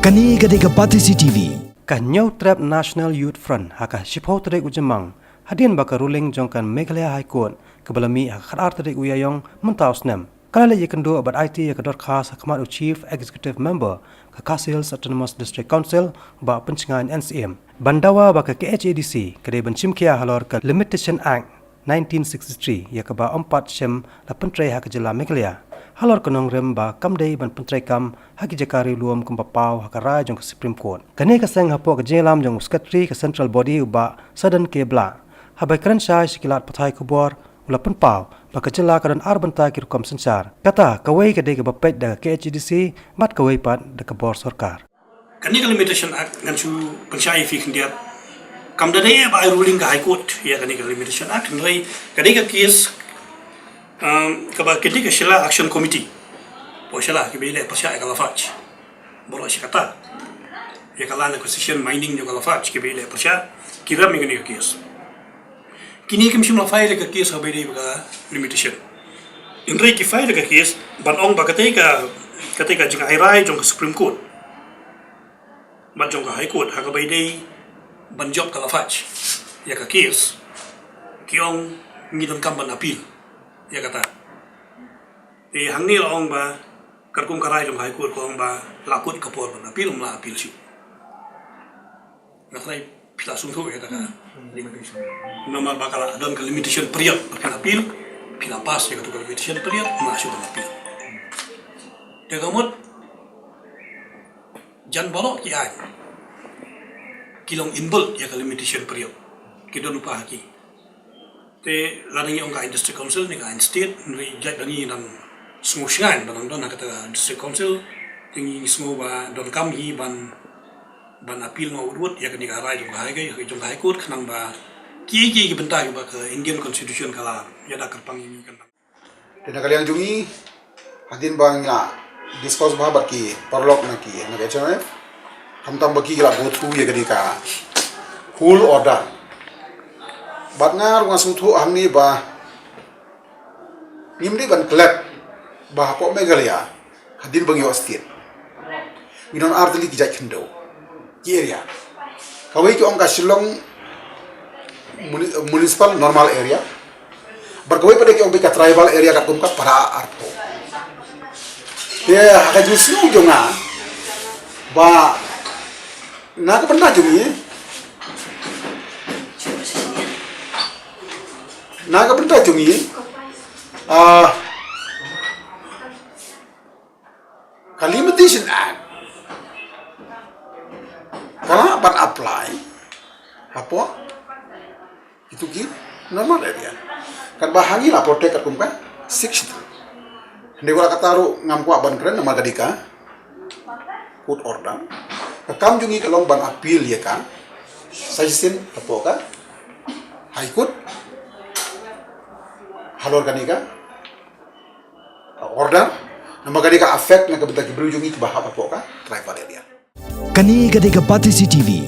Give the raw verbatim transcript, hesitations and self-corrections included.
Kani ka dei ka Batesi T V. Ka Hynñiewtrep National Youth Front ha ka shiphew tarik u Jymmang, hadien ba ka ruling jong ka Meghalaya High Court kaba la mih ha ka khatar tarik u Ïaïong mynta u snem, ka la leit ïakynduh bad aiti ïa ka dorkhas ha khmat u Chief Executive Member ka Khasi Hills Autonomous District Council, Bah Pynshngaiñ N C M, ban dawa ba ka K H A D C ka dei ban shim khia halor ka Limitation Act nineteen sixty-three, ïa kaba ym pat shym la pyntrei ha ka jylla Meghalaya, halor ka nongrim ba kam dei ban pyntrei kam ha ki jaka riewlum kumba paw ha ka rai jong ka Supreme Court. Kane ka seng hapoh ka jingïalam jong u Secretary ka Central Body, u Bah Sadon K Blah, haba kren shai sha ki lad pathai khubor, u la pynpaw ba ka jylla ka don ar bynta ki rukom synshar. Kata, kawei ka dei kaba peit da ka K H A D C, bad kawei pat da ka bor sorkar. Kane ka Limitation Act ngan shu pynshai ïa phi khyndiat. Kam da dei ba ai ruling ka High Court ïa kane ka Limitation Act, hynrei ka dei ka case, um, kaba kane ka Shella Action Committee, hapoh Shella, kiba ïaleh pyrshah ïa ka Lafarge. Baroh shi katta, ïa ka land acquisition, mining jong ka Lafarge, kiba ïaleh pyrshah, ki rem ïa kane ka case. Kine kim shym la file ïa ka case haba ïadei bad ka limitation. Hynrei ki file ïa ka case ban ong ba katei ka, katei ka jingai rai jong ka Supreme Court bad jong ka High Court ha kaba ïadei ban jop ka Lafarge ïa ka case, ki ong ngi donkam ban appeal ïa kata. Te hangne la ong ba katkum ka rai jong ka High Court ka ong ba la kut ka por ban appeal, ym lah appeal shuh. Nga tharai phi la sngewthuh ïa kata ka. Namar ba ka la don ka limitation period ba phin appeal, phi la pass ïa kata ka limitation period, ym lah shuh ban appeal. Te ka mut jan baroh ki aiñ ki long inbuilt ïa ka limitation period, ki don lypa ha ki. Te lada ngi ong ka aiñ District Council ne ka aiñ State, ngi jait ba ngi nang sngew shngaiñ ba nang don ha kata ka District Council, te ngi sngew ba donkam hi ban, ban appeal noh wut wut ïa kane ka rai jong ka High, jong ka High Court, khnang ba kiei kiei ki bynta kiba ka Indian Constitution ka la ïada kyrpang ïa ngi kan. Te na ka liang jong ngi, hadien ba ngi la discuss bha bad ki paralok na ki, na ka H M F, khamtam ba ki la go through ïa kane ka whole order. Bad nga ruh nga sngewthuh hangne ba ngim dei ban klet ba hapoh Meghalaya, hadien ba ngi ïoh state, ngi don ar tylli ki jait khyndew ki area. Kawei ki ong ka Shillong muni-, municipal normal area. Bad kawei pat de ki ong beit ka tribal area katkum ka para arphew. Te ha ka jingsngew jong nga ba na ka bynta jong ngi, na ka bynta jong ngi, ah, ka Limitation Act ka lah ban apply hapoh itu ki normal area. Katba ha ngi la protect katkum ka Sixth Schedule. Hynrei wat la katta ruh ngam kwah ban kren namar ka dei ka court order. Ka kam jong ngi ka long ban appeal ïa ka suggestion hapoh ka High Court halor kane ka order, namar ka dei ka affect na ka bynta ki briew jong ngi kiba hap hapoh ka tribal area. Kane ka dei ka Batesi T V.